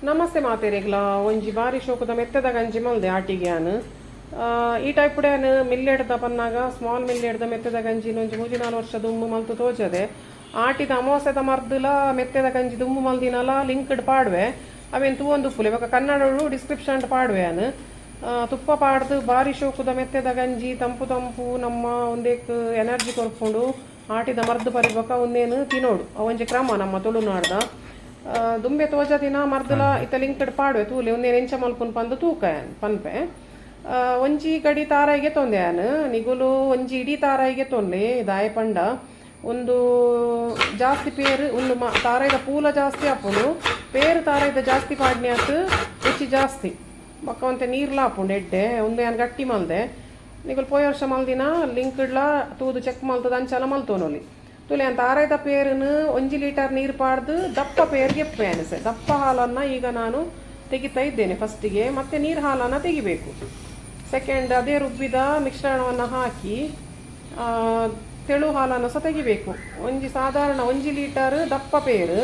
ನಮಸ್ತೆ ಮಾತೆರೆಗ್ಲ. ಒಂಜಿ ಬಾರಿ ಶೋಕುದ ಮೆತ್ತೆದ ಗಂಜಿ ಮಲ್ದೆ ಆಟಿಗ್ಯಾನ್. ಈ ಟೈಪ್ ಯಾನ್ ಮಿಲ್ಲೆಡ್ದ ಪನ್ನಾಗ ಸ್ಮಾಲ್ ಮಿಲ್ಲೆಡ್ದ ಮೆತ್ತೆದ ಗಂಜಿ ಒಂಜಿ ಮೂಜಿ ನಾಲ್ ವರ್ಷ ದುಂಬು ಮಲ್ತು ತೋಜದೆ. ಆಟಿದ ಅಮಾವಾಸ್ಯೆದ ಮರ್ದುಲ ಮೆತ್ತೆದ ಗಂಜಿ ದುಂಬು ಮಲ್ದಿನಲ ಲಿಂಕ್ಡ್ ಪಾಡುವೆ, ಅವೇನ್ ತೂವೊಂದು ಉಪ್ಪುಲೆ. ಬೊಕ ಕನ್ನಡಡು ಡಿಸ್ಕ್ರಿಪ್ಷನ್ ಪಾಡುವೆ ಯಾನ್. ತುಪ್ಪ ಪಾಡ್ದು ಬಾರಿ ಶೋಕುದ ಮೆತ್ತೆದ ಗಂಜಿ, ತಂಪು ತಂಪು ನಮ್ಮ ಒಂದೇಕ್ ಎನರ್ಜಿ ಕೊರ್ಪುಂಡು. ಆಟಿದ ಮರ್ದು ಪರಿಬೊಕ ಉಂದೇನು ತಿನೋಡು, ಅವೊಂಜಿ ಕ್ರಮ ನಮ್ಮ ತುಳುನಾಡ್ದ. ದುಂಬೆ ತೋಜದಿನ ಮರ್ದುಲ ಇತ್ತ ಲಿಂಕ್ಡ್ ಪಾಡುವೆ, ತೂಲೆ. ಉಂದೇನ್ ಎಂಚ ಮಲ್ಪುನ್ ಪಂದ್ ತೂಕ ಯಾನ್ ಪನ್ಪೆ. ಒಂಜಿ ಗಡಿ ತಾರಾಯಿಗೆ ತೊಂದೆ ಯಾನ್. ನಿಗುಲು ಒಂಜಿ ಇಡೀ ತಾರಾಯಿಗೆ ತೊಂದೆ. ದಾಯೆ ಪಂಡ ಒಂದು ಜಾಸ್ತಿ ಪೇರು ಉಂದು ತಾರಾಯಿದ ಪೂಲ ಜಾಸ್ತಿ ಆಪುಂಡು. ಪೇರು ತಾರಾಯಿದ ಜಾಸ್ತಿ ಪಾಡ್ನ್ಯಾತ್ ರುಚಿ ಜಾಸ್ತಿ. ಬೊಕ್ಕ ಒಂತೆ ನೀರ್ಲ ಆಪುಂಡು ಎಡ್ಡೆ. ಉಂದು ಯಾನ್ ಗಟ್ಟಿ ಮಲ್ದೆ. ನಿಗುಲು ಪೋಯಿ ವರ್ಷ ಮಲ್ದಿನ ಲಿಂಕ್ಡ್ಲ ತೂದು ಚೆಕ್ ಮಲ್ತದ ಅಂಚಲ ಮಲ್ತೊನೊಲಿ. ತೂಲೆ, ಯಾನ್ ತಾರಾಯಿದ ಪೇರುನು 1 ಲೀಟರ್ ನೀರು ಪಾಡ್ದು ದಪ್ಪ ಪೇರ್ಗೆ ಎಪ್ಪೆ ದಪ್ಪ ಹಾಲನ್ನು ಈಗ ನಾನು ತೆಗಿತಾ ಇದ್ದೇನೆ ಫಸ್ಟಿಗೆ. ಮತ್ತೆ ನೀರು ಹಾಲನ್ನು ತೆಗಿಬೇಕು ಸೆಕೆಂಡ್. ಅದೇ ರುಬ್ಬಿದ ಮಿಶ್ರಣವನ್ನು ಹಾಕಿ ತೆಳು ಹಾಲನ್ನು ಸಹ ತೆಗಿಬೇಕು. ಒಂಜಿ ಸಾಧಾರಣ 1 ಲೀಟರ್ ದಪ್ಪ ಪೇರು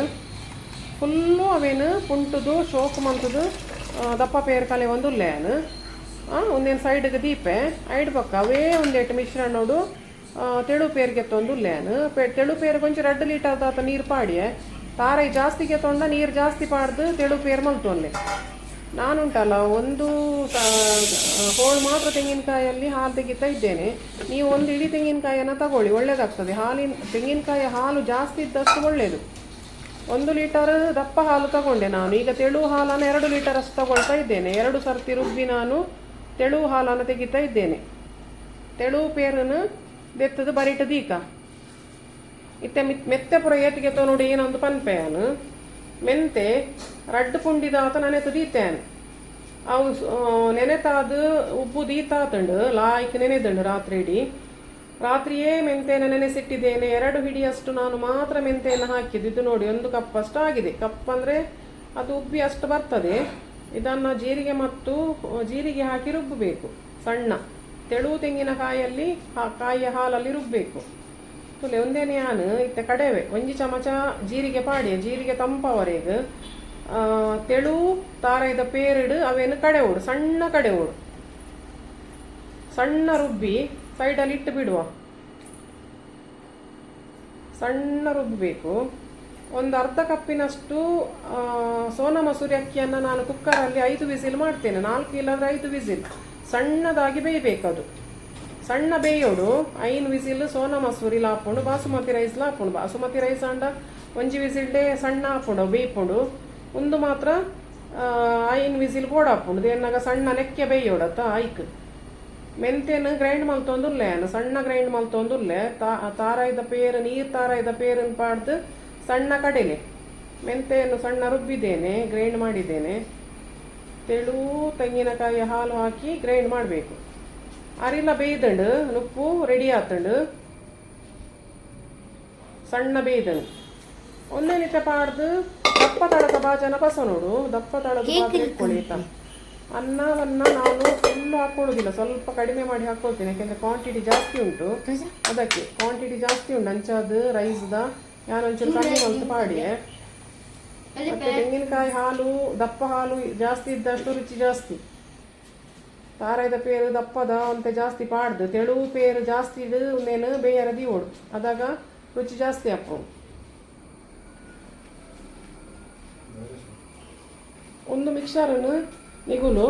ಫುಲ್ಲು ಅವೇನು ಪುಂಟುದು ಶೋಕು ಮಂತುದು ದಪ್ಪ ಪೇರು ಕಲೆ ಒಂದು ಉಲ್ಲೆ ಯಾನು. ಒಂದೇನು ಸೈಡ್ಗೆ ದೀಪೆ ಐಡ್ ಪಕ್ಕ ಅವೇ ಒಂದೆಟ್ಟು ಮಿಶ್ರಣೋಡು ತೆಳು ಪೇರಿಗೆ ತೊಂದುಲ್ಲೆ ಯಾನು. ತೆಳು ಪೇರು ಕೊಂಚ 2 ಲೀಟರ್ ದಾತ ನೀರು ಪಾಡಿಯೆ. ತಾರೈ ಜಾಸ್ತಿಗೆ ತೊಂಡ ನೀರು ಜಾಸ್ತಿ ಪಾಡ್ದು ತೆಳು ಪೇರು ಮಲ್ತೊನ್ಲೆ. ನಾನುಂಟಲ್ಲ ಒಂದು ಹೋಳು ಮಾತ್ರ ತೆಂಗಿನಕಾಯಲ್ಲಿ ಹಾಲು ತೆಗಿತಾ ಇದ್ದೇನೆ. ನೀವು ಒಂದು ಇಡೀ ತೆಂಗಿನಕಾಯನ್ನು ತಗೊಳ್ಳಿ, ಒಳ್ಳೇದಾಗ್ತದೆ. ಹಾಲಿನ ತೆಂಗಿನಕಾಯಿ ಹಾಲು ಜಾಸ್ತಿ ಇದ್ದಷ್ಟು ಒಳ್ಳೆಯದು. 1 ಲೀಟರ್ ದಪ್ಪ ಹಾಲು ತಗೊಂಡೆ ನಾನು. ಈಗ ತೆಳು ಹಾಲನ್ನು 2 ಲೀಟರ್ ಅಷ್ಟು ತಗೊಳ್ತಾ ಇದ್ದೇನೆ. ಎರಡು ಸರ್ತಿ ರುಬ್ಬಿ ನಾನು ತೆಳು ಹಾಲನ್ನು ತೆಗಿತಾ ಇದ್ದೇನೆ. ತೆಳು ಪೇರನ್ನು ದೆತ್ತದು ಬರಿಟು ದೀಕ. ಇತ್ತೆ ಮೆತ್ತೆ ಪುರ ಏತಿಗೆ ನೋಡಿ ಏನೊಂದು ಪನ್ಪೆ ಯಾನು. ಮೆಂತೆ ರಡ್ಡು ಪುಂಡಿದಾತ ನೆನೆತು ದೀತೆ. ಅವು ನೆನೆತಾದ ಉಪ್ಪು ದೀತಾತುಂಡು, ಲಾಯ್ಕ್ ನೆನೆದುಂಡು ರಾತ್ರಿ ಇಡೀ. ರಾತ್ರಿಯೇ ಮೆಂತೆಯನ್ನು ನೆನೆಸಿಟ್ಟಿದ್ದೇನೆ. ಎರಡು ಹಿಡಿಯಷ್ಟು ನಾನು ಮಾತ್ರ ಮೆಂತೆಯನ್ನು ಹಾಕಿದ್ದು. ಇದು ನೋಡಿ, 1 ಕಪ್ ಅಷ್ಟು ಆಗಿದೆ. ಕಪ್ ಅಂದರೆ ಅದು ಉಬ್ಬಿ ಅಷ್ಟು ಬರ್ತದೆ. ಇದನ್ನು ಜೀರಿಗೆ ಮತ್ತು ಜೀರಿಗೆ ಹಾಕಿ ರುಬ್ಬಬೇಕು. ಸಣ್ಣ ತೆಳು ತೆಂಗಿನಕಾಯಲ್ಲಿ ಕಾಯಿಯ ಹಾಲಲ್ಲಿ ರುಬ್ಬಬೇಕು. ತುಲೆ, ಒಂದೇನೆ ಯಾನು ಇತ್ತೆ ಕಡೆವೆ. ಒಂಜಿ ಚಮಚ ಜೀರಿಗೆ ಪಾಡಿ, ಜೀರಿಗೆ ತಂಪವರೆಗೆ ತೆಳು ತಾರಾಯ್ದ ಪೇರಿಡು ಅವೇನು ಕಡೆ ಓಡು, ಸಣ್ಣ ಕಡೆ ಓಡು. ಸಣ್ಣ ರುಬ್ಬಿ ಸೈಡಲ್ಲಿ ಇಟ್ಟು ಬಿಡುವ. ಸಣ್ಣ ರುಬ್ಬಬೇಕು. ಒಂದು ಅರ್ಧ ಕಪ್ಪಿನಷ್ಟು ಸೋನಾ ಮಸೂರಿ ಅಕ್ಕಿಯನ್ನು ನಾನು ಕುಕ್ಕರಲ್ಲಿ ಐದು ವಿಸಿಲ್ ಮಾಡ್ತೇನೆ. ನಾಲ್ಕು ಇಲ್ಲಾಂದ್ರೆ ಐದು ವಿಸಿಲ್. ಸಣ್ಣದಾಗಿ ಬೇಯಬೇಕು ಅದು, ಸಣ್ಣ ಬೇಯೋಡು. ಐನ್ ವಿಸಿಲ್ ಸೋನಾ ಮಸೂರಿ ಲಾಪುಂಡು, ಬಾಸುಮತಿ ರೈಸ್ ಲಾಪುಂಡು. ಬಾಸುಮತಿ ರೈಸ್ ಆಂಡ ಒಂಜಿ ವಿಸಿಲ್ಡೆ ಸಣ್ಣ ಆಪುಂಡು, ಬೇಯ್ಪುಂಡು. ಒಂದು ಮಾತ್ರ ಐನ್ ವಿಸಿಲ್ ಬೋಡಾಪುಂಡು. ದೇನಾಗ ಸಣ್ಣ ನೆಕ್ಕೆ ಬೇಯೋಡತ್ತ. ಐಕ್ ಮೆಂತೆನ್ ಗ್ರೈಂಡ್ ಮಲ್ತೊಂದುಲ್ಲೆ ಯಾನ್. ಸಣ್ಣ ಗ್ರೈಂಡ್ ಮಲ್ತೊಂದುಲ್ಲೆ. ತಾರಾಯ್ದ ಪೇರು, ನೀರು ತಾರಾಯ್ದ ಪೇರನ್ನು ಪಾಡ್ದು ಸಣ್ಣ ಕಡೆಲೆ. ಮೆಂತೆಯನ್ನು ಸಣ್ಣ ರುಬ್ಬಿದ್ದೇನೆ, ಗ್ರೈಂಡ್ ಮಾಡಿದ್ದೇನೆ. ತೆಳು ತೆಂಗಿನಕಾಯಿಯ ಹಾಲು ಹಾಕಿ ಗ್ರೈಂಡ್ ಮಾಡಬೇಕು. ಅರಿಲ ಬೇಯ್ದಂಡು, ನುಪ್ಪು ರೆಡಿ ಆತಂಡು, ಸಣ್ಣ ಬೇಯ್ದಂಡು. ಒಂದೇ ನಿತ್ಯ ಪಾಡ್ದು ದಪ್ಪ ತಳದ ಬಾಜನ ಬಸ ನೋಡು. ದಪ್ಪ ತಳದ ಪಾತ್ರೆ ಇಟ್ಕೊಳ್ಳಿ, ಆಯ್ತಾ? ಅನ್ನವನ್ನ ನಾನು ಫುಲ್ ಹಾಕೊಳ್ಳುದಿಲ್ಲ, ಸ್ವಲ್ಪ ಕಡಿಮೆ ಮಾಡಿ ಹಾಕೊಳ್ತೇನೆ. ಯಾಕೆಂದ್ರೆ ಕ್ವಾಂಟಿಟಿ ಜಾಸ್ತಿ ಉಂಟು ಅದಕ್ಕೆ. ಕ್ವಾಂಟಿಟಿ ಜಾಸ್ತಿ ಉಂಟು ಅಂಚಾದ ರೈಸ್ದ ಯಾನ್ ಒಂಚೂರು ಕಮ್ಮಿ ಮಲ್ತು ಪಾಡಿ. ಮತ್ತೆ ತೆಂಗಿನಕಾಯಿ ಹಾಲು, ದಪ್ಪ ಹಾಲು ಜಾಸ್ತಿ ಇದ್ದಷ್ಟು ರುಚಿ ಜಾಸ್ತಿ. ತಾರಾಯ್ದ ಪೇರು ದಪ್ಪದ ಒಂತೆ ಜಾಸ್ತಿ ಪಾಡ್ದು, ತೆಳು ಪೇರು ಜಾಸ್ತಿ ಇಡು ಒಂದೇನು ಬೇಯರ ದೀವೋಡು. ಅದಾಗ ರುಚಿ ಜಾಸ್ತಿ ಆಪುಂಡು. ಒಂದು ಮಿಕ್ಸರನ್ನು ನಿಗುಲು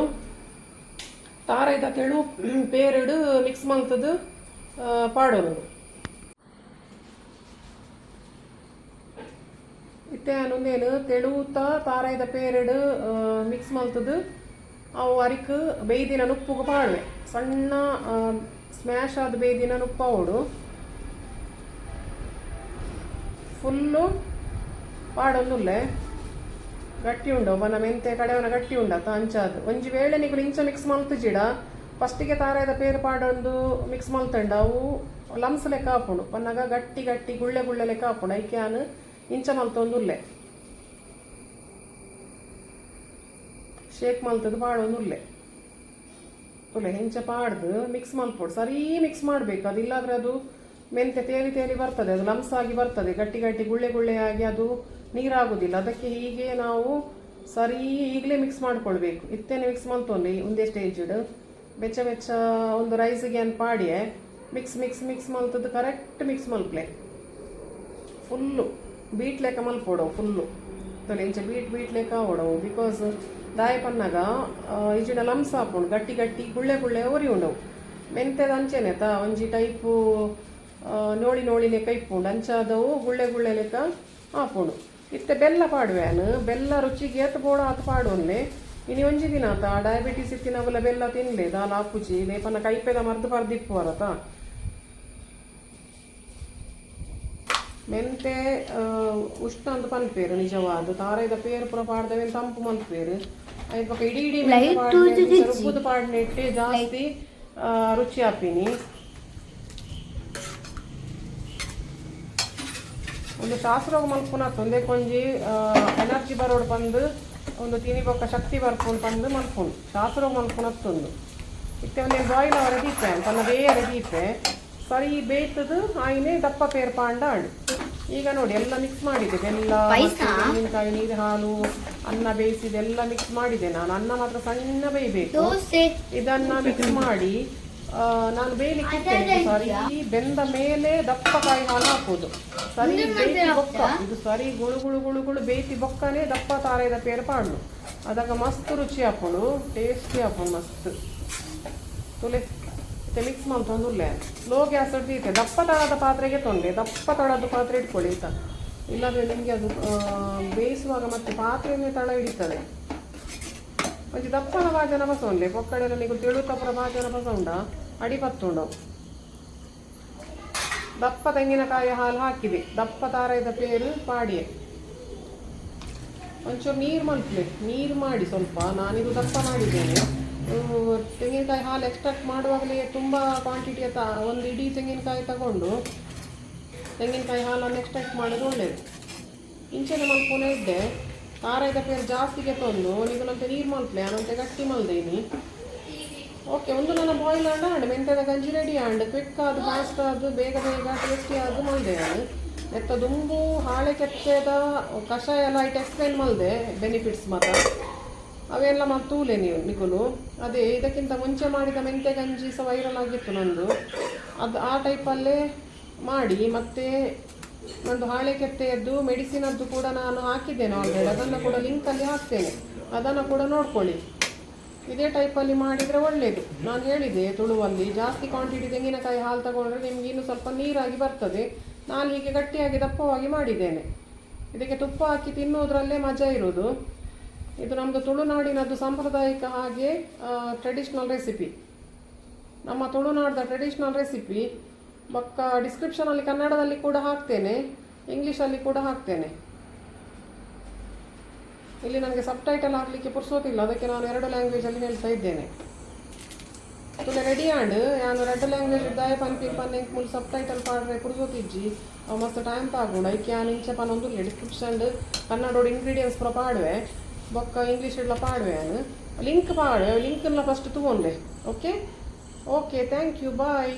ತಾರಾಯ್ದ ತೆಳು ಪೇರಿಡು ಮಿಕ್ಸ್ ಮಲ್ತದು ಪಾಡೋನು. ಇತ್ತೆ ಒಂದೇನು ತೆಳುತ ತಾರಾಯ್ದ ಪೇರಿಡು ಮಿಕ್ಸ್ ಮಲ್ತದು ಅವು ಅರಿಕ್ ಬೇಯ್ದಿನ ನುಪ್ಪುಗು ಪಾಡುವೆ. ಸಣ್ಣ ಸ್ಮ್ಯಾಶ್ ಆದ ಬೇಯ್ದಿನ ನುಪ್ಪು ಆವೊಡು. ಫುಲ್ಲು ಪಾಡೊಂದುಲ್ಲೆ. ಗಟ್ಟಿ ಉಂಡು ಬನ ಮೆಂತೆ ಕಡೆವನ ಗಟ್ಟಿ ಉಂಡತ್ತ ಅಂಚಾದ್. ಒಂಜಿ ವೇಳೆ ನಿಗುಲು ಇಂಚ ಮಿಕ್ಸ್ ಮಲ್ತುಜಿಡ, ಫಸ್ಟಿಗೆ ತಾರಾಯ್ದ ಪೇರು ಪಾಡೊಂದು ಮಿಕ್ಸ್ ಮಲ್ತಂಡ ಅವು ಲಮ್ಸ್ ಲೆಕ್ಕ ಆಪುಂಡು. ಪನ್ನಗ ಗಟ್ಟಿ ಗಟ್ಟಿ ಗುಳ್ಳೆ ಗುಳ್ಳೆ ಲೆಕ್ಕ ಆಪುಂಡು. ಐಕೆ ಯಾನ್ ಇಂಚ ಮಲ್ತೊಂದುಲ್ಲೆ, ಶೇಕ್ ಮಲ್ತದು ಪಾಡೊಂದುಲ್ಲೆ. ತುಲೆ, ಇಂಚ ಪಾಡ್ದು ಮಿಕ್ಸ್ ಮಲ್ಪೊಡು. ಸರೀ ಮಿಕ್ಸ್ ಮಾಡಬೇಕು ಅದು. ಇಲ್ಲಾದ್ರೆ ಅದು ಮೆಂತೆ ತೇಲಿ ತೇಲಿ ಬರ್ತದೆ, ಅದು ಲಮ್ಸ್ ಆಗಿ ಬರ್ತದೆ, ಗಟ್ಟಿ ಗಟ್ಟಿ ಗುಳ್ಳೆ ಗುಳ್ಳೆ ಆಗಿ ಅದು ನೀರಾಗುದಿಲ್ಲ. ಅದಕ್ಕೆ ಹೀಗೆ ನಾವು ಸರಿ ಈಗಲೇ ಮಿಕ್ಸ್ ಮಾಡ್ಕೊಳ್ಬೇಕು. ಇತ್ತೇನೆ ಮಿಕ್ಸ್ ಮಲ್ತೊಂದು ಒಂದೇ ಸ್ಟೇಜ್ ಬೆಚ್ಚ ಬೆಚ್ಚ ಒಂದು ರೈಸ್ಗೆ ಅನ್ ಪಾಡಿಯೆ ಮಿಕ್ಸ್ ಮಿಕ್ಸ್ ಮಿಕ್ಸ್ ಮಲ್ತದ್ದು. ಕರೆಕ್ಟ್ ಮಿಕ್ಸ್ ಮಲ್ಪ್ಲೆ. ಫುಲ್ಲು ಬೀಟ್ ಲೆಕ್ಕ ಮಲ್ಪೊಡವು. ಫುಲ್ಲು ತೊಲೆ ಇಂಚ ಬೀಟ್ ಬೀಟ್ ಲೆಕ್ಕ ಓಡವು. ಬಿಕಾಸ್ ದಾಯ ಪನ್ನಾಗ ಇಜಿಡ ಲಮ್ಸ್ ಆಪುಂಡು, ಗಟ್ಟಿ ಗಟ್ಟಿ ಗುಳ್ಳೆ ಗುಳ್ಳೆ ಒರಿ ಉಂಡವು. ಮೆಂತೆದ ಅಂಚೆನೆ ತಾ ಒಂಜಿ ಟೈಪು ನೋಳಿ ನೋಳಿ ಲೆಕ್ಕ ಇಪ್ಪುಂಡು. ಅಂಚಾದವು ಗುಳ್ಳೆ ಗುಳ್ಳೆ ಲೆಕ್ಕ ಆಪುಂಡು. ಇತ್ತೆ ಬೆಲ್ಲ ಪಾಡುವೆನು. ಬೆಲ್ಲ ರುಚಿಗೆ ಏತ್ ಬೋಡ ಆತ್ ಪಾಡುವನ್ಲೆ. ಇನಿ ಒಂಜಿ ದಿನ ಆತ ಡಯಾಬಿಟಿಸ್ ಇತ್ತಿನವಲ್ಲ ಬೆಲ್ಲ ತಿನ್ಲೆ, ದಾಲ ಆಪುಜಿ. ಲೇಪನ ಕೈಪೆದ ಮರ್ದು ಪರ್ದಿಪ್ಪುವರತ. ಮೆಂತೆ ಉಷ್ಣ ಅಂತ ಪನ್ಪೇರು. ನಿಜವಾದ ತಾರಾಯಿದ ಪೇರು ಪೂರ ಪಾಡ್ದವೆ ತಂಪು ಮನ್ಪೇರು. ಐತ ಬೊಕ ಇಡೀ ಇಡೀ ಮೆಂತೆ ಪಾಡ್ನೆ ರುಬ್ಬುದು ಪಾಡ್ನೆಟ್ಟೆ ಜಾಸ್ತಿ ರುಚಿ ಆಪಿನಿ. ಒಂದು ಶಾಸ್ತ್ರೋಗ ಮಲ್ಪುನ ಒಂದೇ ಕೊಂಜಿ ಎನರ್ಜಿ ಬರೋಡು ಬಂದು ಒಂದು ತಿನಿ ಬೊಕ್ಕ ಶಕ್ತಿ ಬರ್ಪುಂಡು ಪಂದು ಮಲ್ಪುಂಡು. ಶಾಸ್ತ್ರೋಗ ಮಲ್ಪುನತ್ತೊಂದು. ಇತ್ತೆ ಒಂದೇನು ಬಾಯ್ಲ್ ಅವರ ದೀಪೆ ಪನ್ನ ಬೇಯರ ದೀಪೆ. ಸರಿ ಬೇಯ್ತದು ಆಯ್ನೆ ದಪ್ಪ ಪೇರ್ ಪಾಂಡ ಆಂಡ್. ಈಗ ನೋಡಿ, ಎಲ್ಲ ಮಿಕ್ಸ್ ಮಾಡಿದೆ. ಬೆಲ್ಲ ಮತ್ತೆ ತೆಂಗಿನಕಾಯಿ ನೀರು, ಹಾಲು, ಅನ್ನ ಬೇಯಿಸಿದೆಲ್ಲ ಮಿಕ್ಸ್ ಮಾಡಿದೆ ನಾನು. ಅನ್ನ ಮಾತ್ರ ಸಣ್ಣ ಬೇಯಬೇಕು. ದೋಸೆ. ಇದನ್ನ ಮಿಕ್ಸ್ ಮಾಡಿ ನಾನು ಬೇಯಲಿಕ್ಕೆ ಇಟ್ಟೆ. ಸರಿ ಬೆಂದ ಮೇಲೆ ದಪ್ಪ ಕಾಯಿ ಹಾಲು ಹಾಕುದು. ಸರಿ ಬೇಯ್ತಿ ಬೊಕ್ಕ ಇದು ಸರಿ ಗುಳು ಗುಳು ಗುಳು ಗುಳು ಬೇಯ್ತಿ ಬೊಕ್ಕನೆ ದಪ್ಪ ತಾರೆದ ಪೇರು ಪಾಡ್ಲು. ಅದಾಗ ಮಸ್ತ್ ರುಚಿ ಆಪುಂಡು, ಟೇಸ್ಟಿ ಆಪುಂಡು ಮಸ್ತ್. ತುಲೆ ಮಿಕ್ಸ್ ಮಲ್ತೊಂದುಲ್ಲೆ. ಸ್ಲೋ ಗ್ಯಾಸ್ ದೀತೆ. ದಪ್ಪ ತಳದ ಪಾತ್ರೆಗೆ ತೊಂಡೆ. ದಪ್ಪ ತಳದ ಪಾತ್ರೆ ಇಟ್ಕೊಳ್ಳಿ ಆಯ್ತಾ? ಇಲ್ಲಾಂದ್ರೆ ನಿಮಗೆ ಅದು ಬೇಯಿಸುವಾಗ ಮತ್ತೆ ಪಾತ್ರೆನೇ ತಳ ಹಿಡಿತದೆ. ಒಂಜಿ ದಪ್ಪನ ಬಾಜನ ಬಸವನ್ಲೆ ಪೊಕ್ಕಡೆ ನೀವು ತೆಳುತಪ್ಪರ ಬಾಜನ ಬಸವುಂಡ ಅಡಿ ಪತ್ತುಂಡವು. ದಪ್ಪ ತೆಂಗಿನಕಾಯಿ ಹಾಲು ಹಾಕಿದೆ. ದಪ್ಪ ತಾರಾಯ್ದ ಪೇರು ಪಾಡಿಯೆ. ಒಂಚೂರು ನೀರು ಮಲ್ಪ್ಲೆ. ನೀರು ಮಾಡಿ ಸ್ವಲ್ಪ. ನಾನಿದು ದಪ್ಪ ಮಾಡಿದ್ದೇನೆ. ತೆಂಗಿನಕಾಯಿ ಹಾಲು ಎಕ್ಸ್ಟ್ರಾಕ್ಟ್ ಮಾಡುವಾಗಲೇ ತುಂಬ ಕ್ವಾಂಟಿಟಿಯ ತ ಒಂದು ಇಡೀ ತೆಂಗಿನಕಾಯಿ ತಗೊಂಡು ತೆಂಗಿನಕಾಯಿ ಹಾಲನ್ನು ಎಕ್ಸ್ಟ್ರಾಕ್ಟ್ ಮಾಡೋದು ಒಳ್ಳೆಯದು. ಇಂಚೆನೆ ಮಲ್ಪುನ ಇದ್ದೆ. ತಾರಾಯ್ದ ಪೇರು ಜಾಸ್ತಿಗೆ ತಂದು ನಿಗುಲಂತೆ ನೀರು ಮಲ್ಪ್ಲೆ. ಅನಂತೆ ಗಟ್ಟಿ ಮಲ್ದೇನಿ. ಓಕೆ, ಒಂದು ನನ್ನ ಬಾಯ್ಲ್ ಆಂಡ ಆಂಡ್ ಮೆಂತ್ಯದ ಗಂಜಿ ರೆಡಿ ಆಂಡ್. ಕ್ವಿಕ್ ಅದು, ಫಾಸ್ಟ್ ಅದು, ಬೇಗ ಬೇಗ ಟೇಸ್ಟಿ ಅದು ಮಲ್ದೆ ನಾನು. ಎತ್ತ ದುಂಬು ಹಾಳೆ ಕೆತ್ತೆದ ಕಷಾಯ ಎಲ್ಲ ಐಟ್ ಎಕ್ಸ್ಪ್ಲೈನ್ ಮಲ್ದೆ. ಬೆನಿಫಿಟ್ಸ್ ಮಾತ್ರ ಅವೆಲ್ಲ ತೂಲೆ ನೀವು ನಿಗುಲು. ಅದೇ ಇದಕ್ಕಿಂತ ಮುಂಚೆ ಮಾಡಿದ ಮೆಂತ್ಯ ಗಂಜಿ ಸಹ ವೈರಲ್ ಆಗಿತ್ತು ನಂದು. ಅದು ಆ ಟೈಪಲ್ಲೇ ಮಾಡಿ. ಮತ್ತು ನಂದು ಹಾಳೆ ಕೆತ್ತೆಯದ್ದು ಮೆಡಿಸಿನದ್ದು ಕೂಡ ನಾನು ಹಾಕಿದ್ದೇನೆ ಆಲ್ರೆಡಿ. ಅದನ್ನು ಕೂಡ ಲಿಂಕಲ್ಲಿ ಹಾಕ್ತೇನೆ, ಅದನ್ನು ಕೂಡ ನೋಡ್ಕೊಳ್ಳಿ. ಇದೇ ಟೈಪಲ್ಲಿ ಮಾಡಿದರೆ ಒಳ್ಳೆಯದು. ನಾನು ಹೇಳಿದೆ, ತುಳುವಲ್ಲಿ ಜಾಸ್ತಿ ಕ್ವಾಂಟಿಟಿ ತೆಂಗಿನಕಾಯಿ ಹಾಲು ತಗೊಂಡ್ರೆ ನಿಮ್ಗೆ ಇನ್ನೂ ಸ್ವಲ್ಪ ನೀರಾಗಿ ಬರ್ತದೆ. ನಾನು ಹೀಗೆ ಗಟ್ಟಿಯಾಗಿ ದಪ್ಪವಾಗಿ ಮಾಡಿದ್ದೇನೆ. ಇದಕ್ಕೆ ತುಪ್ಪ ಹಾಕಿ ತಿನ್ನೋದ್ರಲ್ಲೇ ಮಜಾ ಇರೋದು. ಇದು ನಮ್ಮದು ತುಳುನಾಡಿನದ್ದು ಸಾಂಪ್ರದಾಯಿಕ ಹಾಗೆ ಟ್ರೆಡಿಷ್ನಲ್ ರೆಸಿಪಿ, ನಮ್ಮ ತುಳುನಾಡಿನ ಟ್ರೆಡಿಷ್ನಲ್ ರೆಸಿಪಿ. ಬೊಕ್ಕ ಡಿಸ್ಕ್ರಿಪ್ಷನಲ್ಲಿ ಕನ್ನಡದಲ್ಲಿ ಕೂಡ ಹಾಕ್ತೇನೆ, ಇಂಗ್ಲೀಷಲ್ಲಿ ಕೂಡ ಹಾಕ್ತೇನೆ. ಇಲ್ಲಿ ನನಗೆ ಸಬ್ ಟೈಟಲ್ ಹಾಕಲಿಕ್ಕೆ ಪುರ್ಸೋತಿಲ್ಲ. ಅದಕ್ಕೆ ನಾನು ಎರಡು ಲ್ಯಾಂಗ್ವೇಜಲ್ಲಿ ಹೇಳ್ತಾ ಇದ್ದೇನೆ. ತುಲೆ ರೆಡಿ ಆಂಡ್. ಯಾನು ರಡ್ಡ್ ಲ್ಯಾಂಗ್ವೇಜ್ ದಾಯ ಪನ್ಪಿನ್ ಪನ್ನೆ ಮುಲ್ ಸಬ್ ಟೈಟಲ್ ಪಾಡ್ರೆ ಪುರ್ಸೋತಿಜ್ಜಿ. ಅವು ಮಸ್ತ್ ಟೈಮ್ ತಾಗುಂಡು. ಐಕೆ ಯಾನು ಇಂಚ ಪನೊಂದುಲ್ಲೆ. ಡಿಸ್ಕ್ರಿಪ್ಷನ್ ಕನ್ನಡೋಡು ಇಂಗ್ರೀಡಿಯೆಂಟ್ಸ್ ಪೂರ ಪಾಡುವೆ, ಬೊಕ್ಕ ಇಂಗ್ಲೀಷ್ ಇಡ್ಲ ಪಾಡುವೆ. ಯಾನು ಲಿಂಕ್ ಪಾಡುವೆ. ಲಿಂಕ್ನ ಫಸ್ಟ್ ತಗೊಂಡೆ. Okay okay, thank you, bye.